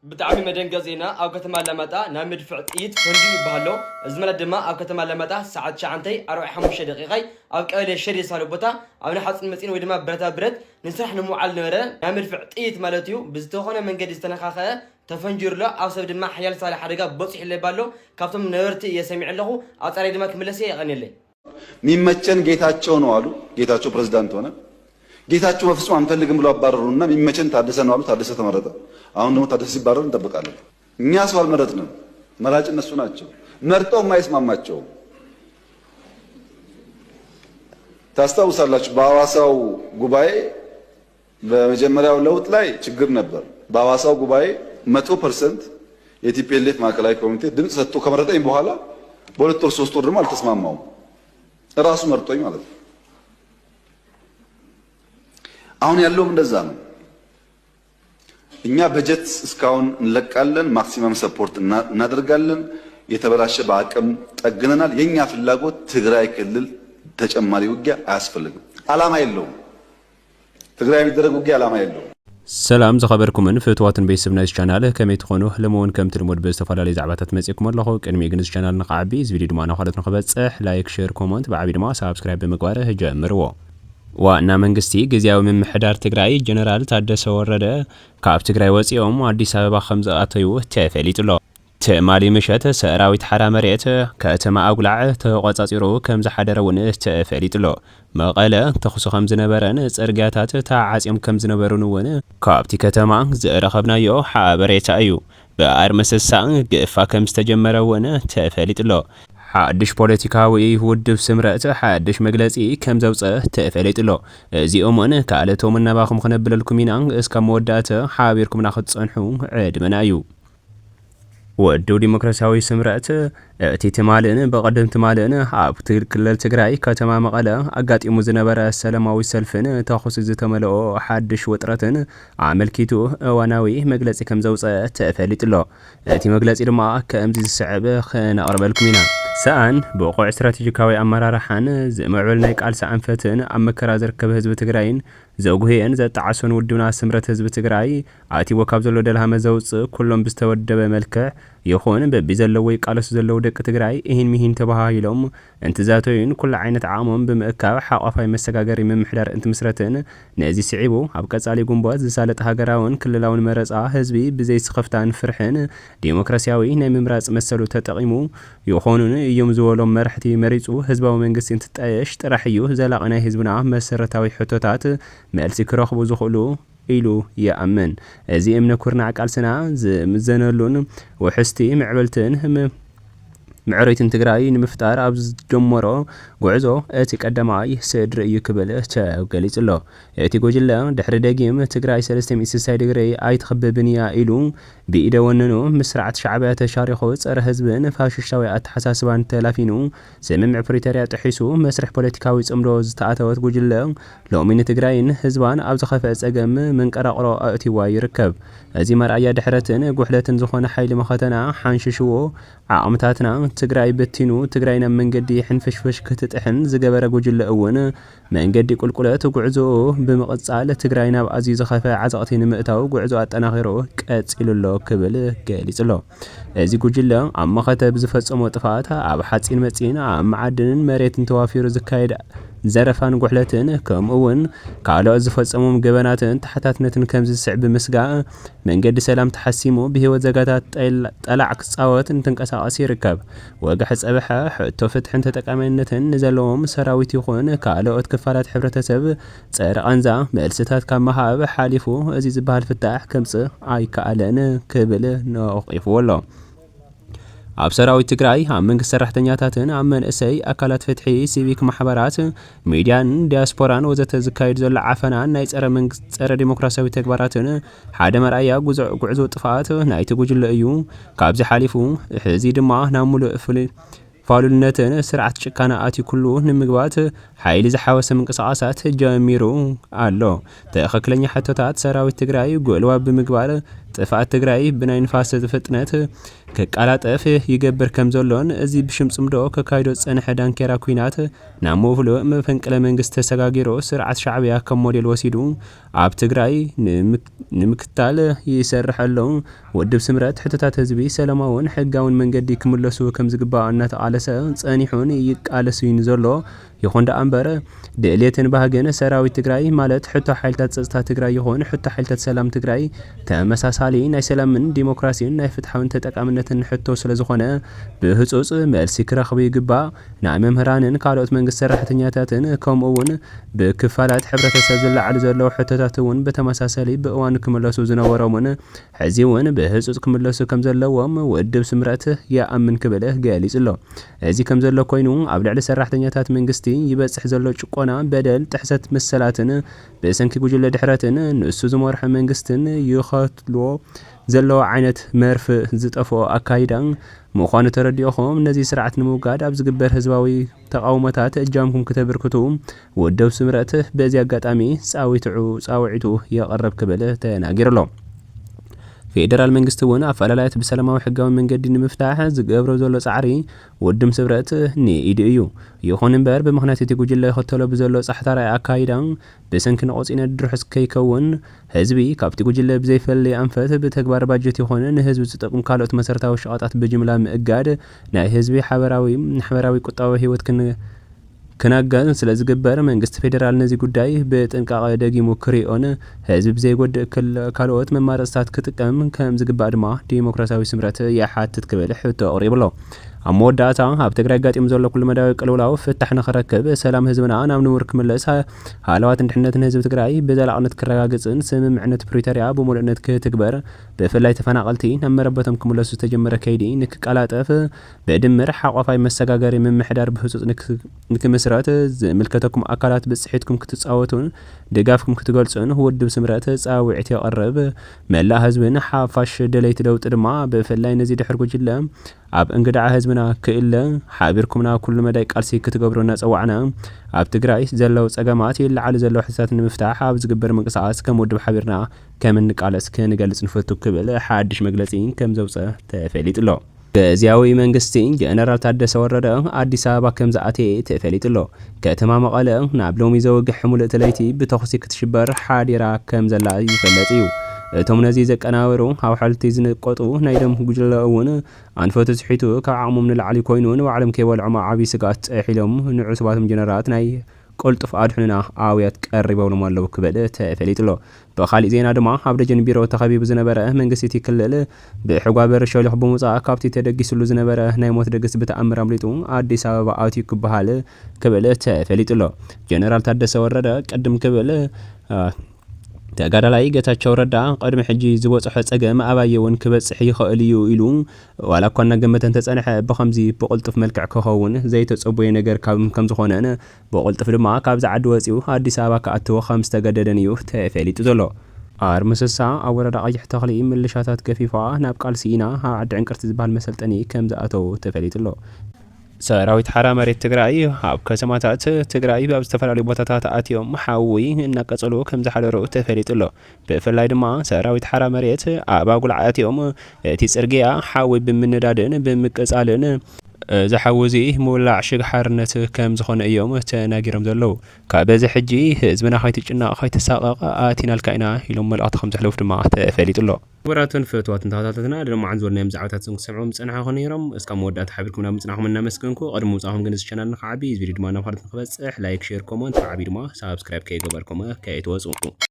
ብጣዕሚ መደንገፂ ዜና። ኣብ ከተማ ኣላማጣ ናይ መድፍዕ ጥይት ፈንዲዩ ይበሃል ኣሎ። እዚ ማለት ድማ ኣብ ከተማ ኣላማጣ ሰዓት ትሽዓተ ኣርባዕተ ሓሙሽተ ደቂቃይ ኣብ ቀበሌ ሸዴ ሳሎ ቦታ ኣብ ናይ ሓፂን መፂን ወይ ድማ ብረታ ብረት ንስራሕ ንምውዓል ነበረ ናይ መድፍዕ ጥይት ማለት እዩ ብዝተኾነ መንገዲ ዝተነካኸ ተፈንጂሩ ኣሎ። ኣብ ሰብ ድማ ሓያል ሳለ ሓደጋ በፂሑ ኣሎ ይበሃል ኣሎ። ካብቶም ነበርቲ እየ ሰሚዐ ኣለኹ። ኣብ ፃራይ ድማ ክምለስ እየ። የቐንየለይ። የሚመቸን ጌታቸው ነው አሉ። ጌታቸው ፕሬዝዳንት ሆነ። ጌታቸው በፍጹም አንፈልግም ብሎ አባረሩና የሚመቸን ታደሰ ነው አሉ። ታደሰ ተመረጠ። አሁን ደግሞ ታደሰ ሲባረር እንጠብቃለን። እኛ ሰው አልመረጥንም። መራጭ እነሱ ናቸው። መርጠው የማይስማማቸው ታስታውሳላችሁ። በሐዋሳው ጉባኤ በመጀመሪያው ለውጥ ላይ ችግር ነበር። በሐዋሳው ጉባኤ መቶ ፐርሰንት የ ቲ ፒ ኤል ኤፍ ማዕከላዊ ኮሚቴ ድምፅ ሰጥቶ ከመረጠኝ በኋላ በሁለት ወር ሶስት ወር ደግሞ አልተስማማውም። እራሱ መርጦኝ ማለት ነው። አሁን ያለውም እንደዛ ነው። እኛ በጀት እስካሁን እንለቃለን፣ ማክሲመም ሰፖርት እናደርጋለን። የተበላሸ በአቅም ጠግነናል። የኛ ፍላጎት ትግራይ ክልል ተጨማሪ ውጊያ አያስፈልግም። አላማ የለውም። ትግራይ የሚደረግ ውጊያ አላማ የለውም። ሰላም ዝኸበርኩምን ፍትዋትን ቤተሰብ ናይዚ ቻናል ከመይ ትኾኑ? ሎሚ እውን ከምቲ ልሙድ ብዝተፈላለዩ ዛዕባታት መፂእኩም ኣለኹ። ቅድሚ ግን እዚ ቻናል ንኽዓቢ እዚ ቪድዮ ድማ ናኻለት ንኽበፅሕ ላይክ፣ ሼር፣ ኮመንት ብዓቢ ድማ ሳብስክራይብ ብምግባር ጀምርዎ። ዋና መንግስቲ ግዝያዊ ምምሕዳር ትግራይ ጀነራል ታደሰ ወረደ ካብ ትግራይ ወፂኦም ኣዲስ ኣበባ ከም ዝኣተዩ ተፈሊጡ ኣሎ። ትማሊ ምሸት ሰራዊት ሓራ መሬት ከተማ ኣጉላዕ ተቖጻጺሩ ከም ዝሓደረ እውን ተፈሊጡ ኣሎ። መቐለ ተኹሲ ከም ዝነበረን ጽርግያታት ተዓጽዮም ከም ዝነበሩን እውን ካብቲ ከተማ ዝረኸብናዮ ሓበሬታ እዩ። ብኣርመሰሳ ግፋ ከም ዝተጀመረ እውን ተፈሊጡ ኣሎ። ሓድሽ ፖለቲካዊ ውድብ ስምረት ሓድሽ መግለጺ ከም ዘውፅእ ተፈሊጡ ኣሎ። እዚኦም እውን ካልእቶምን ናባኹም ክነብለልኩም ኢና። እስካብ መወዳእታ ሓቢርኩምና ክትጸንሑ ዕድመና እዩ። ውድብ ዲሞክራሲያዊ ስምረት እቲ ትማልን ብቐደም ትማልን ኣብ ክልል ትግራይ ከተማ መቐለ ኣጋጢሙ ዝነበረ ሰላማዊ ሰልፍን ተኹሲ ዝተመልኦ ሓድሽ ውጥረትን ኣመልኪቱ እዋናዊ መግለፂ ከም ዘውፀ ተፈሊጡ ኣሎ። እቲ መግለፂ ድማ ከምዚ ዝስዕብ ክነቕርበልኩም ኢና። ሰኣን ብቑዕ ስትራቴጂካዊ ኣመራርሓን ዝምዕብል ናይ ቃልሲ ኣንፈትን ኣብ መከራ ዝርከብ ህዝቢ ትግራይን ዘጉህየን ዘጣዓሶን ውድብና ስምረት ህዝቢ ትግራይ ኣትይዎ ካብ ዘሎ ደልሃመ ዘውፅእ ኩሎም ብዝተወደበ መልክዕ ይኹን በቢ ዘለዎ ይቃለሱ ዘለዉ ደቂ ትግራይ እሂን ምሂን ተበሃሂሎም እንትዛተዩን ኩሉ ዓይነት ዓቕሞም ብምእካብ ሓቋፋይ መሰጋገሪ ምምሕዳር እንትምስረትን ነዚ ስዒቡ ኣብ ቀፃሊ ጉንቦት ዝሳለጥ ሃገራውን ክልላውን መረፃ ህዝቢ ብዘይስኽፍታን ፍርሕን ዲሞክራሲያዊ ናይ ምምራፅ መሰሉ ተጠቒሙ ይኾኑን እዮም ዝበሎም መራሕቲ መሪፁ ህዝባዊ መንግስቲ እንትጣየሽ ጥራሕ እዩ ዘላቒ ናይ ህዝብና መሰረታዊ ሕቶታት መልሲ ክረኽቡ ዝኽእሉ ኢሉ ይኣምን። እዚ እምነ ኩርናዕ ቃልስና ዝምዘነሉን ውሕስቲ ምዕብልትን ምዕረይትን ትግራይ ንምፍጣር ኣብ ዝጀመሮ ጉዕዞ እቲ ቀዳማይ ስድሪ እዩ ክብል ተገሊጹ ኣሎ። እቲ ጉጅለ ድሕሪ ደጊም ትግራይ ሰለስተ ሚእቲ ስሳይ ዲግሪ ኣይትኽብብን እያ ኢሉ ብኢደ ወነኑ ምስ ስርዓት ሻዕብያ ተሻሪኹ ጸረ ህዝብን ፋሽሽታዊ ኣተሓሳስባን ተላፊኑ ስምምዕ ፕሪቶርያ ጥሒሱ መስርሕ ፖለቲካዊ ጽምዶ ዝተኣተወት ጉጅለ ሎሚ ንትግራይን ህዝባን ኣብ ዝኸፍአ ጸገም መንቀራቕሮ ኣእትይዋ ይርከብ። እዚ መርኣያ ድሕረትን ጉሕለትን ዝኾነ ሓይሊ መኸተና ሓንሽሽዎ ዓቕምታትና ትግራይ በቲኑ ትግራይ ናብ መንገዲ ሕንፍሽፍሽ ክትጥሕን ዝገበረ ጉጅለ እውን መንገዲ ቁልቁለት ጉዕዞኡ ብምቕጻል ትግራይ ናብ ኣዝዩ ዝኸፍአ ዓዘቕቲ ንምእታው ጉዕዞ ኣጠናኺሩ ቀጺሉ ኣሎ ክብል ገሊጹ ኣሎ። እዚ ጉጅለ ኣብ መኸተ ብዝፈጸሞ ጥፍኣት ኣብ ሓጺን መጺን ኣብ መዓድንን መሬትን ተዋፊሩ ዝካየድ ዘረፋን ጉሕለትን ከምኡ እውን ካልኦት ዝፈጸሞም ገበናትን ተሓታትነትን ከምዚ ዝስዕብ ብምስጋእ መንገዲ ሰላም ተሓሲሙ ብህይወት ዘጋታት ጠላዕ ክጻወት እንትንቀሳቐስ ይርከብ። ወግሐ ጸብሐ ሕቶ ፍትሕን ተጠቃማይነትን ንዘለዎም ሰራዊት ይኹን ካልኦት ክፋላት ሕብረተሰብ ጸረ ቃንዛ መልስታት ካብ ምሃብ ሓሊፉ እዚ ዝበሃል ፍታሕ ከምጽእ ኣይከኣለን ክብል ነቒፍዎ ኣሎ። ኣብ ሰራዊት ትግራይ ኣብ መንግስቲ ሰራሕተኛታትን ኣብ መንእሰይ ኣካላት ፍትሒ ሲቪክ ማሕበራት ሚድያን ዲያስፖራን ወዘተ ዝካየድ ዘሎ ዓፈናን ናይ ጸረ መንግስቲ ጸረ ዲሞክራሲያዊ ተግባራትን ሓደ መርኣያ ጉዕዞ ጥፍኣት ናይቲ ጉጅለ እዩ። ካብዚ ሓሊፉ ሕዚ ድማ ናብ ሙሉእ ፋሉልነትን ስርዓት ጭካነ ኣትዩ ኩሉ ንምግባት ሓይሊ ዝሓወሰ ምንቅስቃሳት ጀሚሩ ኣሎ። ትኽክለኛ ሕቶታት ሰራዊት ትግራይ ጎልዋ ብምግባር ጥፍኣት ትግራይ ብናይ ንፋስ ፍጥነት ክቀላጠፍ ይገብር ከም ዘሎን፣ እዚ ብሽም ጽምዶ ከካይዶ ዝጸንሐ ዳንኬራ ኲናት ናብ ምፍሉእ መፈንቅለ መንግስቲ ተሰጋጊሩ ስርዓት ሻዕብያ ከም ሞዴል ወሲዱ ኣብ ትግራይ ንምክ-፣ ንምክታል ይሰርሕ ኣሎ። ውድብ ስምረት ሕቶታት ህዝቢ ሰላማውን ሕጋውን መንገዲ ክምለሱ ከም ዝግባእ እናተቓለሰ ጸኒሑን ይቃለስን ዘሎ። ይኹን ደኣ እምበር፣ ድሌትን ባህግን ሰራዊት ትግራይ፣ ማለት ሕቶ ሓይልታት ጸጥታ ትግራይ ይኹን ሕቶ ሓይልታት ሰላም ትግራይ፣ ተመሳሳሊ ናይ ሰላምን ዲሞክራሲን ናይ ፍትሓውን ተጠቃምነትን ሕቶ ስለ ዝኾነ፣ ብህጹጽ መልሲ ክረኽቡ ይግባእ። ናይ መምህራንን ካልኦት መንግስቲ ሰራሕተኛታትን፣ ከምኡ እውን ብክፋላት ሕብረተሰብ ዝለዓሉ ዘለዉ ሕቶታት እውን ብተመሳሳሊ ብእዋኑ ክምለሱ ዝነበሮምን፣ ሕዚ እውን ብህጹጽ ክምለሱ ከም ዘለዎም ውድብ ስምረት ይኣምን ክብል ገሊጹ ኣሎ። እዚ ከም ዘሎ ኮይኑ፣ ኣብ ልዕሊ ሰራሕተኛታት መንግስቲ ይበጽሕ ዘሎ ጭቆና፣ በደል፣ ጥሕሰት መሰላትን ብሰንኪ ጉጅለ ድሕረትን ንሱ ዝመርሖ መንግስትን ይኸትልዎ ዘለዎ ዓይነት መርፍእ ዝጠፍኦ ኣካይዳ ምዃኑ ተረዲእኹም፣ ነዚ ስርዓት ንምውጋድ ኣብ ዝግበር ህዝባዊ ተቓውሞታት እጃምኩም ክተበርክቱ ውድብ ስምረት በዚ ኣጋጣሚ ጻዊትዑ-፣ ጻውዒቱ የቕርብ ክብል ተናጊሩ ኣሎ። ፌደራል መንግስቲ እውን ኣፈላላያት ብሰላማዊ ሕጋዊ መንገዲ ንምፍታሕ ዝገብሮ ዘሎ ጻዕሪ ውድብ ስምረት ንኢዱ እዩ። ይኹን እምበር፣ ብምኽንያት እቲ ጉጅለ ይኸተሎ ብዘሎ ጻሕታራይ ኣካይዳ፣ ብሰንኪ ነቖጺነት ድርሑስ ከይከውን፣ ህዝቢ ካብቲ ጉጅለ ብዘይፈለየ ኣንፈት ብተግባር ባጀት ይኹን ንህዝቢ ዝጠቅም ካልኦት መሰረታዊ ሸቐጣት ብጅምላ ምእጋድ፣ ናይ ህዝቢ ሓበራዊ፣ ማሕበራዊ፣ ቁጠባዊ ህይወት ክን-፣ ክናጋን ስለ ዝግበር፣ መንግስቲ ፌዴራል ነዚ ጉዳይ ብጥንቃቐ ደጊሙ ክሪኦን ህዝቢ ብዘይጎድእ ክል-፣ ካልኦት መማረፅታት ክጥቀም ከም ዝግባእ ድማ ዲሞክራሲያዊ ስምረት ይሓትት ክብል ሕቶ ኣቕሪቡ ኣሎ። ኣብ መወዳእታ፣ ኣብ ትግራይ ኣጋጢሙ ዘሎ ኩሉ መዳያዊ ቅልውላው ፍታሕ ንኽረክብ፣ ሰላም ህዝብና ናብ ንቡር ክምለስ፣ ሃ-፣ ሃለዋትን ድሕነትን ህዝቢ ትግራይ ብዘላቕነት ክረጋግፅን ስምምዕነት ፕሪቶርያ ብምሉእነት ክትግበር፣ ብፍላይ ተፈናቐልቲ ናብ መረበቶም ክምለሱ ዝተጀመረ ከይዲ ንክቀላጠፍ፣ ብድምር ሓቋፋይ መሰጋገሪ ምምሕዳር ብህጹጽ ንክ-፣ ንክምስረት ዝምልከተኩም ኣካላት ብጽሒትኩም ክትጻወቱን ድጋፍኩም ክትገልጹን ውድብ ስምረት ጻውዒት የቕርብ። መላእ ህዝብን ሓፋሽ ደለይቲ ለውጢ ድማ ብፍላይ ነዚ ድሕር ጉጅለ ኣብ እንግዳዕ ህዝብና ክእለ ሓቢርኩምና ኩሉ መዳይ ቃልሲ ክትገብሩ እናጸዋዕና፣ ኣብ ትግራይ ዘለዉ ጸገማት ይለዓሉ ዘለዉ ሕቶታት ንምፍታሕ ኣብ ዝግበር ምንቅስቓስ ከም ውድብ ሓቢርና ከም እንቃለስ ክንገልጽ ንፈቱ ክብል ሓድሽ መግለጺ ከም ዘውጸ ተፈሊጡ ኣሎ። ግዝያዊ መንግስቲ ጀነራል ታደሰ ወረደ ኣዲስ ኣበባ ከም ዝኣተየ ተፈሊጡ ኣሎ። ከተማ መቐለ ናብ ሎሚ ዘውግሕ ምሉእቲ ለይቲ ብተኹሲ ክትሽበር ሓዲራ ከም ዘላ ይፈለጥ እዩ። እቶም ነዚ ዘቀናበሩ ኣብ ሓልቲ ዝንቀጡ ናይ ደም ጉጅለ እውን ኣንፈቱ ስሒቱ ካብ ዓቕሞም ንላዕሊ ኮይኑ ንባዕሎም ከይበልዖም ዓብዪ ስግኣት ጸሒሎም ንዕሱባቶም ጀነራላት ናይ ቅልጡፍ ኣድሕኑና ኣውያት ቀሪቦምሎም ኣለዉ ክብል ተፈሊጡ ኣሎ። ብኻሊእ ዜና ድማ ኣብ ደጀን ቢሮ ተኸቢቡ ዝነበረ መንግስቲ እቲ ክልል ብሕጓ በሪ ሸሊኹ ብምውፃእ ካብቲ ተደጊስሉ ዝነበረ ናይ ሞት ድግስ ብተኣምር ኣምሊጡ ኣዲስ ኣበባ ኣትዩ ክበሃል ክብል ተፈሊጡ ኣሎ። ጀነራል ታደሰ ወረደ ቅድም ክብል፣ አ፣ ተጋዳላይ ጌታቸው ረዳ ቅድሚ ሕጂ ዝበፅሖ ፀገም ኣባየ እውን ክበፅሕ ይኽእል እዩ ኢሉ ዋላ እኳ እናገመተ እንተፀንሐ ብኸምዚ ብቕልጡፍ መልክዕ ክኸውን ዘይተፀቦየ ነገር ካብ ከም ዝኾነን ብቕልጡፍ ድማ ካብዚ ዓዲ ወፂኡ ኣዲስ ኣበባ ክኣትዎ ከም ዝተገደደን እዩ ተፈሊጡ ዘሎ። ኣርምስሳ ኣብ ወረዳ ቀይሕ ተኽሊ ምልሻታት ገፊፋ ናብ ቃልሲ ኢና ኣብ ዓዲ ዕንቅርቲ ዝበሃል መሰልጠኒ ከም ዝኣተዉ ተፈሊጡ ኣሎ። ሰራዊት ሓራ መሬት ትግራይ ኣብ ከተማታት ትግራይ ኣብ ዝተፈላለዩ ቦታታት ኣትዮም ሓዊ እናቀጸሉ ከም ዝሓደሩ ተፈሊጡ ኣሎ። ብፍላይ ድማ ሰራዊት ሓራ መሬት ኣብ ኣጉላዕ ኣትዮም እቲ ጽርግያ ሓዊ ብምንዳድን ብምቅጻልን እዚ ሓዊ እዚ ምውላዕ ሽግ ሓርነት ከም ዝኾነ እዮም ተናጊሮም ዘለዉ። ካብ በዚ ሕጂ ህዝብና ከይትጭነቕ ከይትሳቐቕ ኣቲናልካ ኢና ኢሎም መልእኽቲ ከም ዘሕለፉ ድማ ተፈሊጡ ኣሎ። ክቡራትን ፍትዋትን ተኸታተልትና፣ ድሮ መዓን ዝበልናዮም ዛዕባታት እዞም ክሰምዑ ዝጸናሕኹም ነይሮም። እስካብ መወዳእታ ሓቢርኩም ናብ ምጽናሕኩም እናመስገንኩ፣ ቅድሚ ምውጻእኹም ግን እዚ ቻናል ንኽዓቢ፣ እዚ ቪድዮ ድማ ናብ ካልኦት ንኽበጽሕ፣ ላይክ፣ ሼር፣ ኮመንት፣ ብዓቢ ድማ ሳብስክራይብ ከይገበርኩም ከይትወጹ።